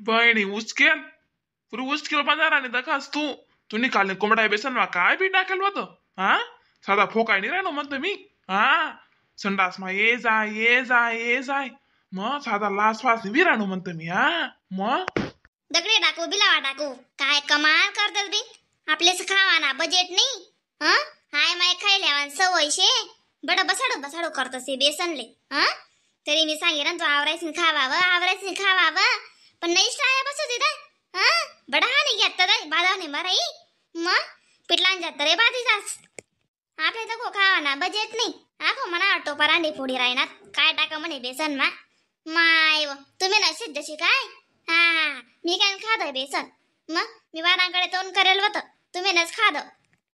बहिणी उचकेल पुरी उचकेल बाजाराने दखास तू तू निकाल कोंबडा बेसन मा काय बी टाकेल होतं. हा साधा फोकाय नाही राहिलो म्हणतो मी. हा संडास मा ये जाय ये जाय ये जाय मग साधा लास फास विराणू म्हणतो मी. हा मग दगडे टाकू बिलावा टाकू काय कमाल करतात बी. आपलेच खावा ना बजेट नाही. हा हाय माय खायला सवय शे बड बसाडू बसाडू करतस बेसनले. हा तरी मी सांगेन तू आवरायचं खावावं आवरायचं खावावं पण नाही शाळा बसू तिथं. हा बडा हा नाही घेत रे बाधा नाही मराई मग पिटलान जात रे बाधी जास. आपल्या तर खावा ना बजेट नाही. आखो म्हणा टोपा रांडी फोडी राहणार काय टाका म्हणे बेसन मा माय तुम्ही नशीब जशी काय. हा मी काय खात बेसन मग मी वारांकडे तोंड करेल होतं तुम्ही नच खाद.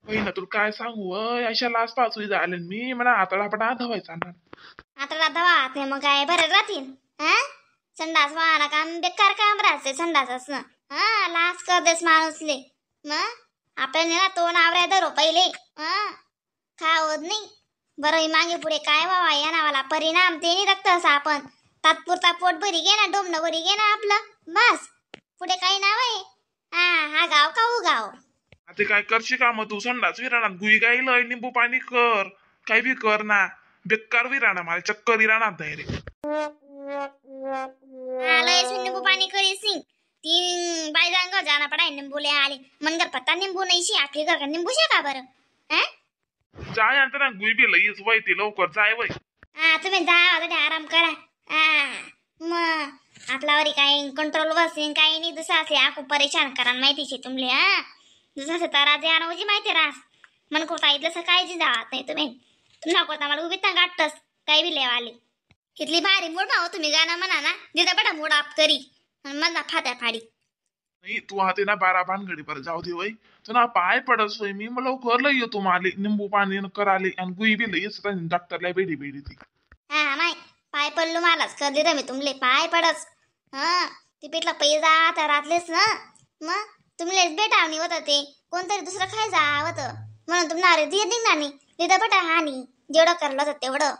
बहिणा तुला काय सांगू अशा लास पाच झाले मी म्हणा आतडा पटा धवायचा ना. आतडा धवा नाही मग काय बरं राहतील. हा संडास वाहना काम बेकार काम राहते संडास असणं. हा लास कर देस माणूसले मग आपल्याला तोंड आवराय धरो पहिले. हा खावत नाही बरं मागे पुढे काय व्हावा या नावाला परिणाम ते नाही रक्त असं आपण तात्पुरता पोट भरी घे ना डोमणं भरी घे ना आपलं बस पुढे काही नाव आहे. हा हा गाव का ऊ गाव. आता काय करशी का मग तू संडास विराणात गुई गाई लय निंबू पाणी कर काही बी कर ना बेकार विराणा मला चक्कर विराणात नाही रे. लय निंबू पाणी करी सिंग तीन बाई जांग जाना पडाय निंबू ले आले मनगर पत्ता निंबू नाही शी आपली घर निंबू शे का बरं. हा जाय अंतर गुई बी लईच वय ते लवकर जाय वय. हा तुम्ही जा आता आराम करा. हा मग आपल्यावर काही कंट्रोल बसेन काही नाही दुसरा असे आखू परेशान करा माहिती शे तुमले. हा दुसरा असे तर आणवजी माहिती रास मन कोणता इथलं सकाळी जात नाही तुम्ही तुम्हाला कोणता मला उभी गाठतस काही बी लेवाले इथली भारी मूड भाऊ तुम्ही गाणं म्हणा ना जिथं बडा मूड आप करी मजा फात्या फाडी. नाही तू हाते ना बारा भानगडी पर जाऊ दे वय तू ना पाय पडस होय मी मला लवकर लई येतो माले निंबू पाणी कराले आणि गुई बी लई डॉक्टरला बेडी बेडी ती. हा माय पाय पडलो मलाच कर दिलं मी तुमले पाय पडस. हा ती पिठला पैसा आता रातलेच ना मग तुमलेच भेटावणी होत ते कोणतरी दुसरं खाय जावं म्हणून तुम्हाला धीर निघणार नाही तिथं बटा हा नाही जेवढं करलं होतं तेवढं.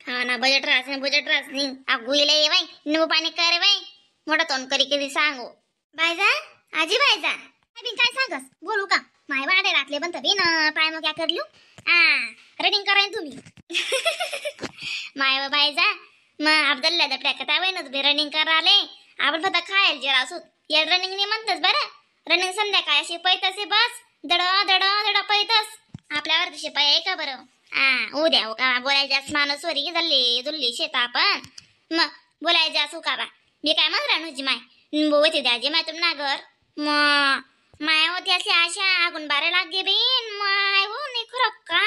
हा ना बजेट राहत नाही बजेट राहत नाही गुईला ये बाई निंबू पाणी करे बाई मोठं तोंड करी कधी सांगू बायजा आजी बायजा बिन काय सांगस बोलू का माय वाडे रातले पण तरी ना पाय मग काय करलू आ रनिंग कराय तुम्ही. माय बायजा मग अब्दुल्ला दपड्या कथा वय ना तुम्ही रनिंग कराले आपण फक्त खायला जरा असू या रनिंग नाही म्हणतस बरं रनिंग संध्याकाळी अशी पैतस बस दड दड दड पैतस आपल्यावर तशी पाय आहे का बरं. हा उद्या हो का बोलायचं माणूस वरी झाले जुल्ली शेत आपण मग बोलायचं असू का बा मी काय म्हण राणूजी माय निंबू होती द्याजी माय तुम ना घर मग माय होती अशी आशा आगून बारे लागे बीन माय हो नाही खरं का.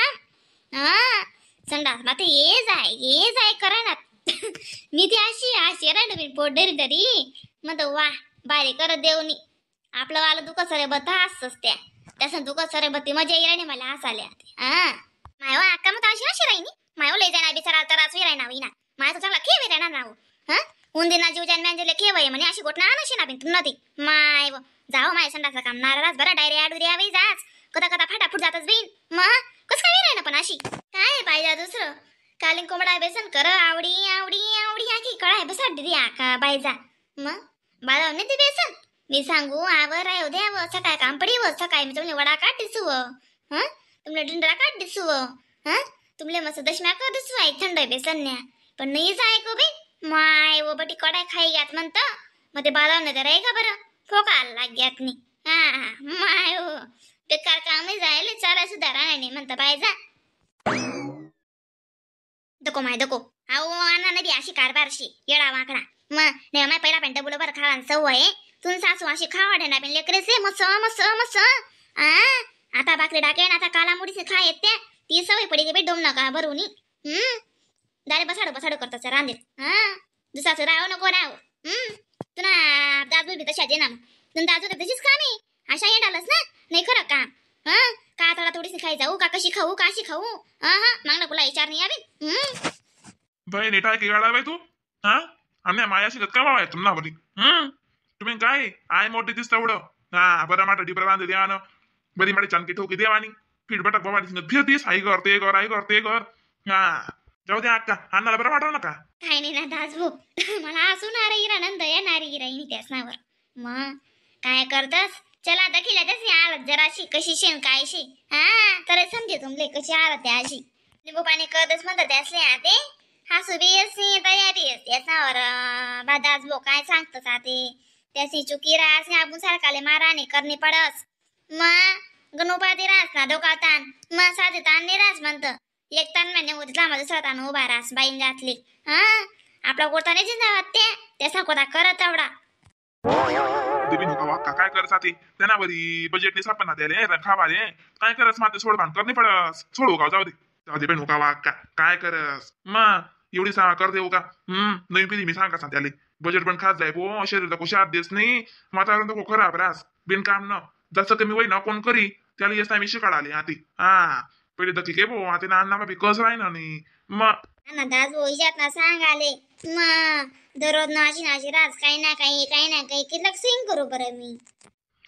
हा संडास माते ये जाय करा ना. मी ती अशी अशी राहिलो बिन पोट धरी तरी मग वा बारी करत देऊनी आपलं वाला दुखत सरे बत्ता हसतस त्या त्यासं दुखत सरे बत्ती मजा येईल नाही मला हसायला. हा माय हो अक्का मग अशी अशी राहिनी माय लय जाणार बिचारा तर असं राहिना विना माय तो चांगला खेळ राहणार ना. हा उंदीना जीव जान मॅन्जले खेळ म्हणे अशी गोट ना आणशी ना बिन तुमना ती माय जाओ माय संडासला काम नाराज बरं डायरी आडुरी यावी जाच कदा कदा फाटाफुट जातच बिन मग कसं काय राहिना पण अशी काय पाहिजे दुसरं कालिंग कोंबडा बेसन कर आवडी आवडी आवडी आखी कळाय बसा दिदी आका बायजा मग बाळा नाही ते बेसन मी सांगू आवर आहे द्यावं सकाळ काम पडी व सकाळी मी तुमले वडा काढ दिसू हं तुमले डिंडरा काढ दिसू हं तुमले मस्त दशम्या कर दिसू आहे थंड बेसन न्या पण नाही जाय को बी माय वो बटी कडाय खाई घ्यात म्हणतं मग ते बाळा नाही तर आहे का बरं फोका लाग्यात नाही. हा माय हो बेकार कामही जायले चालाय सुद्धा राहणार नाही म्हणता बायजा दको माय दको अहो आणा नदी अशी कारभारशी येडा वाकडा मग नाही माय पहिला पेंट बुलो बरं खावा सवय तुम सासू अशी खावा ना पण लेकरेसे मस मस मस आ आता भाकरी टाके आता काला मुडीसे खा येते ती सवय पडी गे डोम नका भरूनी. दारे बसाडो बसाडो करतात रांधेल. हा दुसराचं राव नको राव. तुला दाजू बी तशा ना तुम दाजू तशीच काम आहे अशा येडालच ना नाही खरं काम. हा का थोडा थोडीशी खाई जाऊ का कशी खाऊ काशी खाऊ हा हा मागणं कुला विचार नाही यावी. बहिणी टाकी गाडा बाई तू. हा आम्ही माया शिकत का बाबा तुम्हाला बरी. तुम्ही काय I मोठी दिसत एवढं. हा बरं माटा डिपर बांधे देवानं बरी माडी चानकी ठोकी देवानी पीठ बटक बाबा फिरतीस आई कर ते कर आई कर ते कर. हा जाऊ दे अक्का अन्नाला बरं वाटव नका काय नाही ना दाजू मला हसून आरे इरा नंद येणारी इराईनी त्याच नावर. मग काय करतस चला दखिला तशी हालत जराशी कशी शेन काय शी हा तर समजे तुमले कशी हालत आहे अशी निंबू पाणी करतस म्हणतात त्यासले आते हसू बी असी तयारी असते असावर बादाज भो काय सांगतस आते त्यासी चुकी रास आपण सारखाले माराने करणे पडस मग गणोपाती रास ना डोका ताण मग साधे ताण नाही रास म्हणत एक ताण महिने उद्या माझं दुसरा ताण उभा रास बाईन घातली हा आपला कोटा नाही जिंदाबाद त्या त्याचा कोटा करत आवडा देवी नका वाक्का काय करत ते त्यांना बरी बजेट नाही सापडना त्याले खावा रे काय करस माते सोड भान करणे पडस सोडू का जाऊ दे जाऊ दे पण नका वाक्का काय करस मग एवढी सा कर देऊ का नवीन पिढी मी सांगा त्याले बजेट पण खात जाय बो शरीर कुशात देस नाही वातावरण तर खराब रास बिनकाम न जसं कमी होई ना कोण करी त्याला येस मी शिकाड आले आती हा पहिले दकी के बो आते ना अण्णा बी कस राही ना नाही मग ना दाजू इजात ना सांगाले मग दररोज नाशी नाशी राज काही ना काही काही ना काही कितलं सिंग करू बरं मी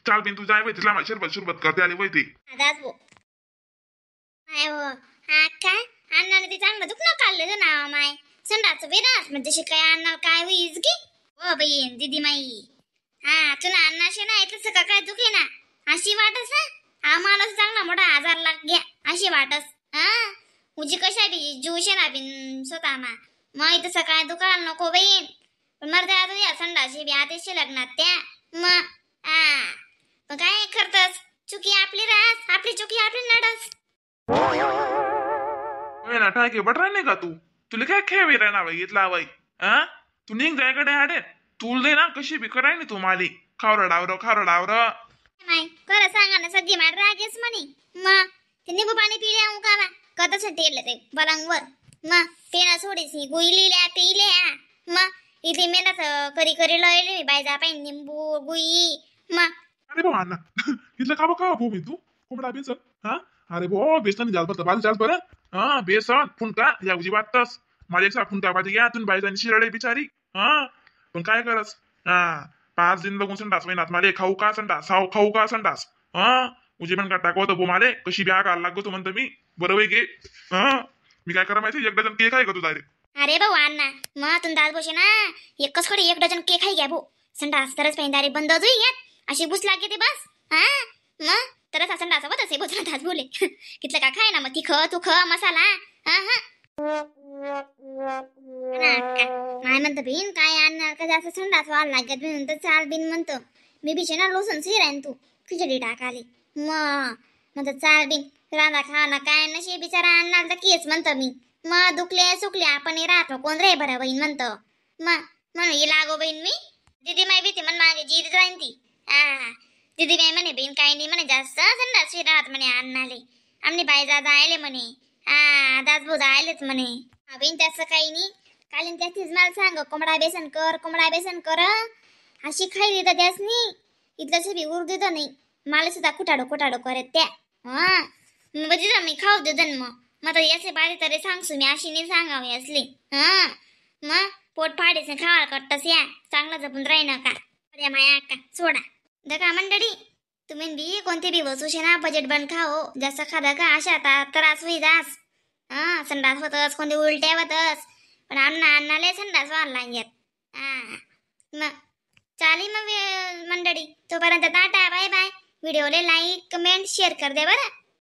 चाल बिन तू जाय वय तिला शिरबत शिरबत करते आली वय ती दाजबो काय हो हा काय अण्णाने ते चांगलं दुखणं काढलं ना माय संडाचं विरास म्हणजे अशी काय अण्णा काय होईस की हो बहीण दिदी माई हा तुला अण्णाशी ना इथं सगळं काय दुखे ना अशी वाटस ना हा माणूस चांगला मोठा आजार लाग घ्या अशी वाटस हा उजी कशा बी जीवशे ना बिन स्वतः मा मग इथं सकाळी दुकान नको बहीण पण मरते आता या संडाशी बी आतेशी लग्नात त्या मग हा पण काय करतस चुकी आपली रास आपली चुकी आपली नडस होय ना टाके बटरा नाही का तू तुला काय खेळ राहणार बाई इथला बाई हा तू निघ जायकडे हाडे तुला ना कशी बी कराय नाही तू माली खावर डावर खावर डावर नाही खरं सांगा ना सगळी मार रागेच म्हणे मग ते निंबू पाणी पिले का बा कतस टेलले ते पलंगवर मग पेना सोडीसी गुई लिहिल्या पिल्या मग इथे मेहनत करी करी लयली बाई जा पाहिजे निंबू गुई मग अरे भाऊ अण्णा इथलं का बा भाऊ मी तू कोंबडा बेसन हा अरे भो बेसन जास्त बरं बाजू जास्त बरं हा बेसन फुनका या उजी वाटतस माझ्या एक फुनका पाहिजे घ्या तुम्ही बाई जाणी शिरडे बिचारी हा पण काय करस हा 5 दिन लगून संडास महिन्यात माले खाऊ का संडास हाव खाऊ का संडास हा उजी पण का टाकवतो भो माले कशी ब्या घाल लागतो म्हणतो मी बरं गे हा मी काय करा माहिती 1 डझन केक आहे का तू डायरेक्ट अरे भाऊ अण्णा मग तुम्ही दास बोशे ना एकच कडे 1 डझन केक आहे घ्या भाऊ संडास तरच पाहिजे बंद होई यात अशी बुस लागे ते बस हा मग तरच संडास होत असे बोचना दास बोले कितलं का खाय ना मग तिख तुख मसाला हा हा नाही म्हणतो बिन काय आणणार का जास्त संडास व्हायला लागत म्हणून तर चाल बिन म्हणतो मी बिचे ना लोसन शिरायन तू खिचडी टाकाली मग म्हणतो चाल बिन रांदा खा ना काय नशे बिचारा आणणार तर केच म्हणतो मी मग दुखले सुकले आपण राहतो कोण रे बरं बहीण म्हणतो मग म्हणून ये लागो बहीण मी दिदी माय भीती म्हण मागे जी राहीन ती हा दिदी बाई म्हणे बहीण काही नाही म्हणे जास्त संडास राहत म्हणे अन्नाले आमनी बाई दादा आले म्हणे हा दासभाऊ आलेच म्हणे हा बहीण त्याचं काही नाही कालीन त्याचीच मला सांग कोंबडा बेसन कर कोंबडा बेसन कर अशी खायली तर त्यासनी इथलं बी उरू देत नाही मला सुद्धा कुटाडो कुटाडो करत त्या हा मग तिथं मी खाऊ दे मग मग तर याचे बारी तरी सांगसू मी अशी नाही सांगावी असली हा मग पोट फाडीच खावाल कट्टस या चांगलं जपून राही नका अरे माया अक्का सोडा दका मंडळी तुम्ही बी कोणते बी वस्तू शे ना बजेट बन खाओ जास्त खादा का अशा आता त्रास होई जास हा संडास होतस कोणते उलट्या होतस पण अण्णा अण्णाले संडास व्हायला लागेल हा मग चालेल मग मंडळी तोपर्यंत टाटा बाय बाय व्हिडिओला like comment share कर दे बरं.